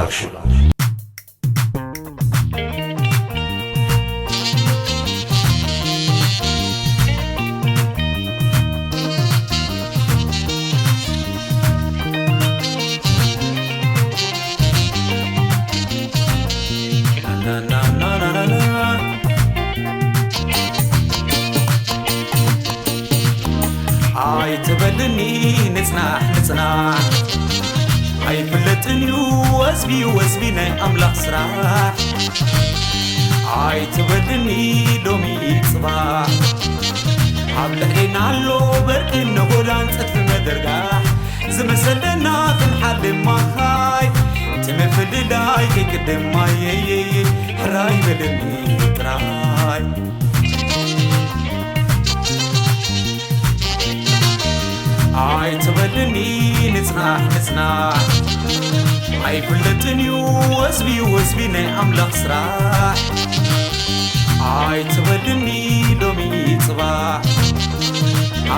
ክሽላ። ኣይትበልኒ ንጽናሕ ንጽናሕ ኣይፍለጥን እዩ ወዝቢ ወዝቢ ናይ ኣምላኽ ስራሕ ኣይትበልኒ ሎሚ ጽባሕ ኣብ ልዕሌና ኣሎ በርቂ ነጎዳን ጸድፊ መደርጋሕ ዝመሰለና ክንሓልም ማኻይ እቲ ምፍልላይ ከይቅድም ማየየየ ሕራይ በልኒ ጥራይ ኣይትበልኒ ንጽናሕ ንጽናሕ ኣይፍለጥን እዩ ወዝቢ ወዝቢ ናይ ኣምላኽ ስራሕ ኣይትበልኒ ሎሚ ጽባሕ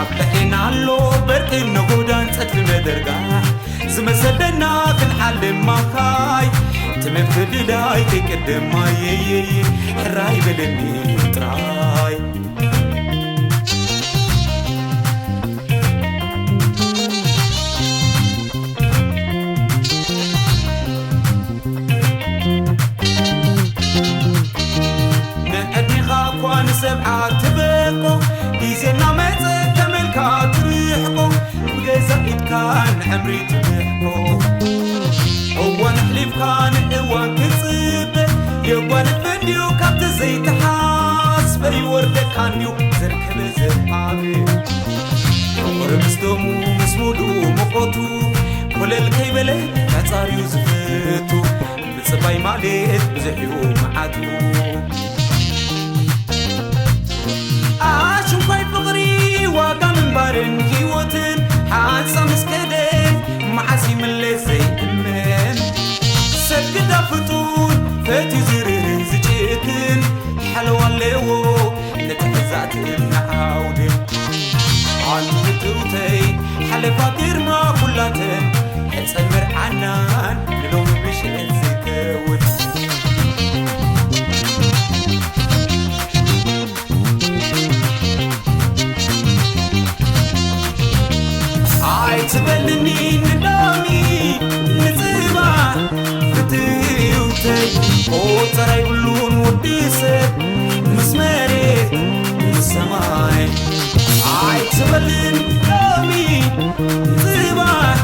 ኣብ ልዕሌና ኣሎ በርቂ ነጎዳን ጸድፊ መደርጋሕ ዝመሰለና ክንሓልም ማኻይ እቲ ምፍልላይ ከይቅድም ማየየየ ሕራይ በልኒ ጥራይ ንዕድሜኻ እኳ ንሰብዓ ትበቆ ግዜ እናመፀ ከመልካ ትርሕቆ ብገዛ ኢድካ ንዕምሪ ትብሕቆ እዋን ኣሕሊፍካ ንእዋን ክፅበ የጓንፍ እንድዩ ካብቲ ዘይተሓስበ ይወርደካ እንድዩ ዘርከበ ዘብዓበ ፍቕሪ ምስ ደሙ ምስ ሙሉ ሙቐቱ ኮለል ከይበለ ተጻርዩ ዝፈቱ ምጽባይ ማለት ብዙሕ እዩ መዓቱ ኣሽንኳይ ፍቕሪ ዋጋ ምንባርን ህይወትን ሓንሳ ምስ ከደ መዓስ ይምለስ ዘይእመን ሰብ ግዳ ፍጡር ፈትዩ ዝርህን ዝጭክን ሓለዋ ኣለዎ ነቲ ሕዛእትን ንዓውድን ኣንቱ ፍትውተይ ሓለፋ ግርማ ኩላተን ሕፀን መርዓናን ንሎሚ ብሽዕት ዝከውን ኣይትበልኒ ንሎሚ ንፅባሕ ፍትውተይ ቆፀራ ይብሉን ወዲ ሰብ ምስ መሬት ምስ ሰማይ ኣይትበልን ሎሚ ንፅባሕ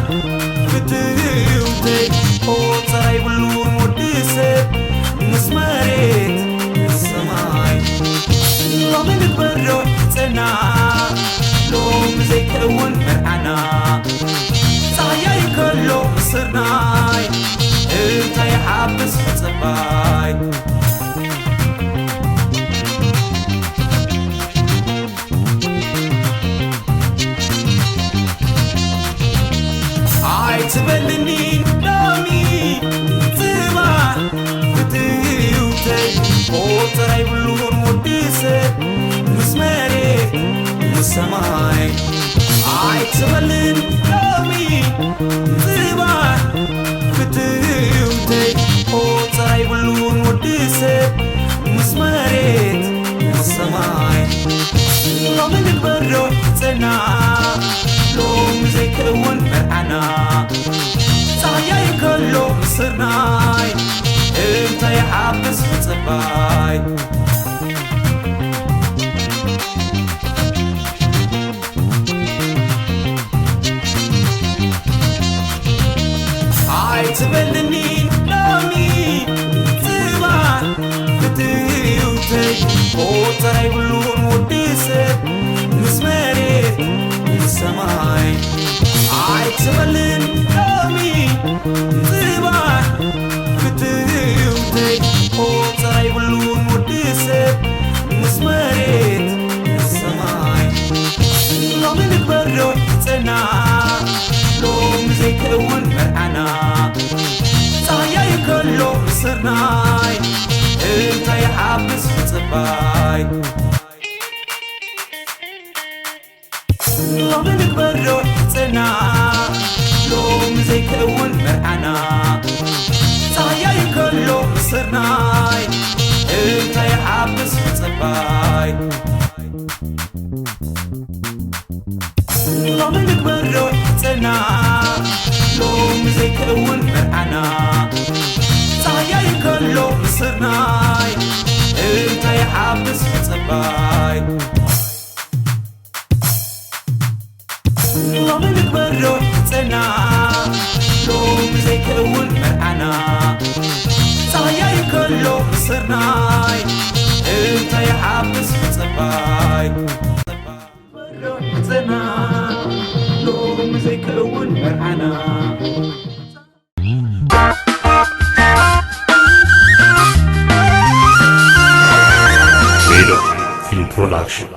ፍትውተይ ቆፀራ ይብሉን ወዲ ሰብ ምስ መሬት ምስ ሰማይ ሎሚ ንግበር ዶ ሕፀና ሎሚ ዘይከውን መርዓና ጻህያይ ከሎ ስርናይ እንታይ ይሓብስ ምጽባይ ኣይትበልኒ ሎሚ ጽባሕ ፍትውተይ ቆጸራ ይብሉን ወዲ ሰብ ምስ መሬት ምስ ሰማይ ኣይትበልን ሎሚ ጽባሕ ፍትውተይ ቆጸራ ይብሉን ወዲ ሰብ ምስ መሬት ምስ ሰማይ ሎሚ ንግበር ዶ ሕጸና ሎሚ ዘይከውን መርዓና ጻህያይ ከሎ ምስርናይ እንታይ ይሓብስ ምጽባይ ኣይትበልኒ ሎሚ ጽባሕ ፍትውተይ ቆጸራ ይብሉን ወዲ ሰብ ምስ መሬት ምስ ሰማይ ኣይትበልን ሎሚ ጽባሕ ፍትውተይ ቆጸራ ይብሉን ወዲ ሰብ ምስ መሬት ምስ ሰማይ ሎሚ ንግበር ዶ ሕጸና ሎሚ ዘይከውን መርዓና ጻህያይ ከሎ ምስርናይ እንታይ ይሓብስ ምጽባይ ሎሚ ንግበር ዶ ሕጸና ሎሚ ዘይከውን መርዓና ሎሚ ንግበሮ ሕጽና፣ ሎሚ ዘይከውን መርዓና። ጻህያይ ከሎ ምስርናይ፣ እንታይ ሓብስ ምጽባይ። ሎሚ ንግበሮ ሕጽና፣ ሎሚ ዘይከውን መርዓና። ጻህያይ ከሎ ምስርናይ፣ እንታይ ሓብስ ምጽባይ። ንግበሮ ሕጽና፣ ሎሚ ዘይከውን መርዓና። ሜዶ ፊልም ፕሮዳክሽን።